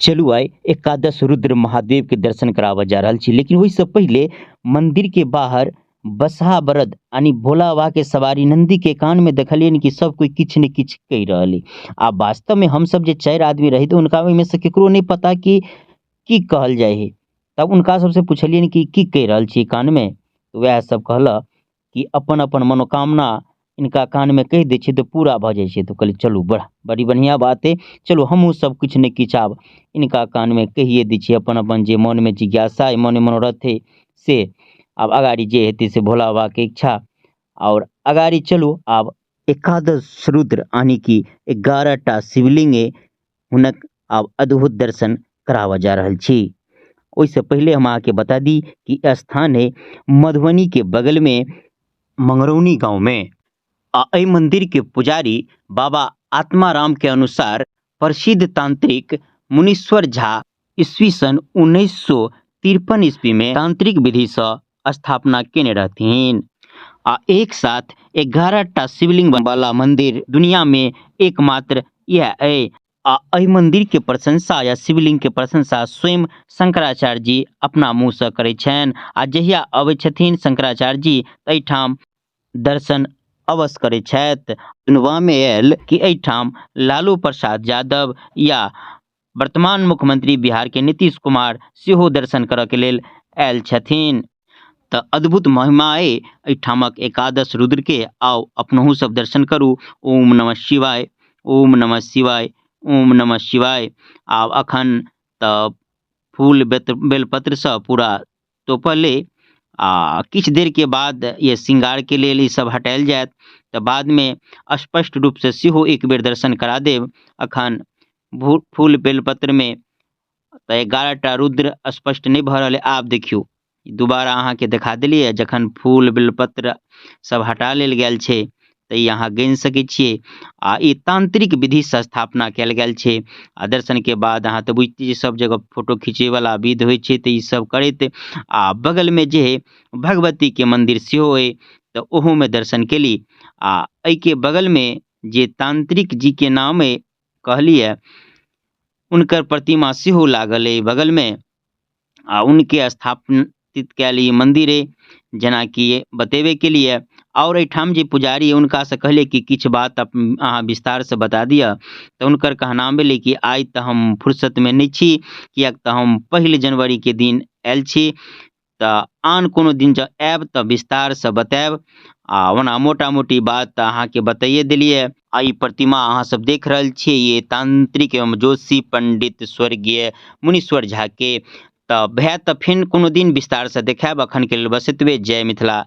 चलू आइ एकादश रुद्र महादेव के दर्शन कराबऽ जा रहल छी, लेकिन ओहिसँ पहिले मंदिर के बाहर बसहा बरद यानी भोला बाबा के सवारी नंदी के कान में देखलियनि कि सब कोई किछु ने किछु कहि रहल अइ। आ वास्तव में हमसब जे 4 आदमी रही तऽ हुनका ओहिमे से केकरो नहि पता कि की कहल जाइ है। तब हुनका सबसँ पुछलियनि कि की कहि रहल छियै कान में, तऽ वएह सब कहलक कि अपन अपन मनोकामना इनका कानमे कहि दै छियै तऽ पूरा भऽ जाइ छै। तऽ कहलियै चलू बड़ा बड़ी बढ़िआँ बात अइ, चलू हमहूँ सब किछु ने किछु आब इनका कानमे कहिए दै छियै अपन अपन जे मोनमे जिज्ञासा अइ, मोनमे मनोरथ अइ से। आब अगाड़ी जे हेतै से भोला बाबाके इच्छा। आओर अगाड़ी चलू आब एकादश रुद्र यानी कि 11 टा शिवलिंग अइ, हुनक आब अद्भुत दर्शन कराबऽ जा रहल छी। ओहिसँ पहिले हम अहाँके बता दी कि स्थान है मधुबनी के बगल में मंगरौनी गांव में। आ एहि मंदिर के पुजारी बाबा आत्माराम के अनुसार प्रसिद्ध तांत्रिक मुनीश्वर झा ईस्वी सन 1953 ईस्वी में तांत्रिक विधि सँ स्थापना केने रहथिन। आ एक साथ 11 टा शिवलिंग वाला मंदिर दुनिया में एकमात्र इएह अइ। आ एहि मंदिर के प्रशंसा या शिवलिंग के प्रशंसा स्वयं शंकराचार्य जी अपना मुँह सँ करै छनि। आ जहिया अबै छथिन शंकराचार्य जी एहिठाम दर्शन अवश्य करै छथि। सुनबामे आयल कि एहिठाम लालू प्रसाद यादव या वर्तमान मुख्यमंत्री बिहार के नीतीश कुमार सेहो दर्शन करऽ के लेल आयल छथिन। तऽ अद्भुत महिमा अइ एहिठामक एकादश रुद्र के। आउ अपनहु सब दर्शन करू। ओम नमः शिवाय, ओम नमः शिवाय, ओम नमः शिवाय। आब अखन तऽ फूल बेलपत्र सँ पूरा तोपल अइ। आ किछु देर के बाद ये श्रृंगार के लेल ई सब हटायल जायत तऽ बाद में स्पष्ट रूप से सेहो एक बेर दर्शन करा देब। अखन फूल बेलपत्र में तऽ 11 टा रुद्र स्पष्ट नहि भऽ रहल अइ। आब देखियौ दोबारा अहाँके देखा देलियै, जखन फूल बेलपत्र सब हटा लेल गेल छै तऽ ई अहाँ गिन सकै छियै। आ ई तांत्रिक विधि से स्थापना कयल गेल छै। आ दर्शन के बाद अहाँ तऽ बुझिते छियै सब जगह फोटो खींचे वाला विध होइ छै, तऽ ई सब करैत आ बगल में जे है भगवती के मंदिर सेहो अइ, तऽ ओहो में दर्शन केली। आ एहि के बगल में जे तांत्रिक जी के नाम अइ कहलियै, हुनकर प्रतिमा सेहो लागल अइ बगल में। आ उनके स्थापित कयल ई मंदिर अइ, जेनाकि बतेबे के लिए। और एहिठाम जे पुजारी अइ हुनका से कहलियै कि किछु बात अहाँ विस्तार से बता दिअ, तऽ हुनकर कहनाम भेलै कि आइ तऽ हम फुर्सत में नहि छी, किएक तऽ हम 1 जनवरी के दिन आयल छी, तऽ आन कोनो दिन जँ आयब तऽ विस्तार से बतायब। आ ओना मोटा मोटी बात तऽ अहाँके बताइए देलियै। आ ई प्रतिमा अहाँ सब देख रहल छियै, ये तांत्रिक एवं जोशी पंडित स्वर्गीय मुनीश्वर झा के। तऽ भए तऽ फेर कोनो दिन विस्तार से देखायब। अखन के लेल बस एतबे। जय मिथिला।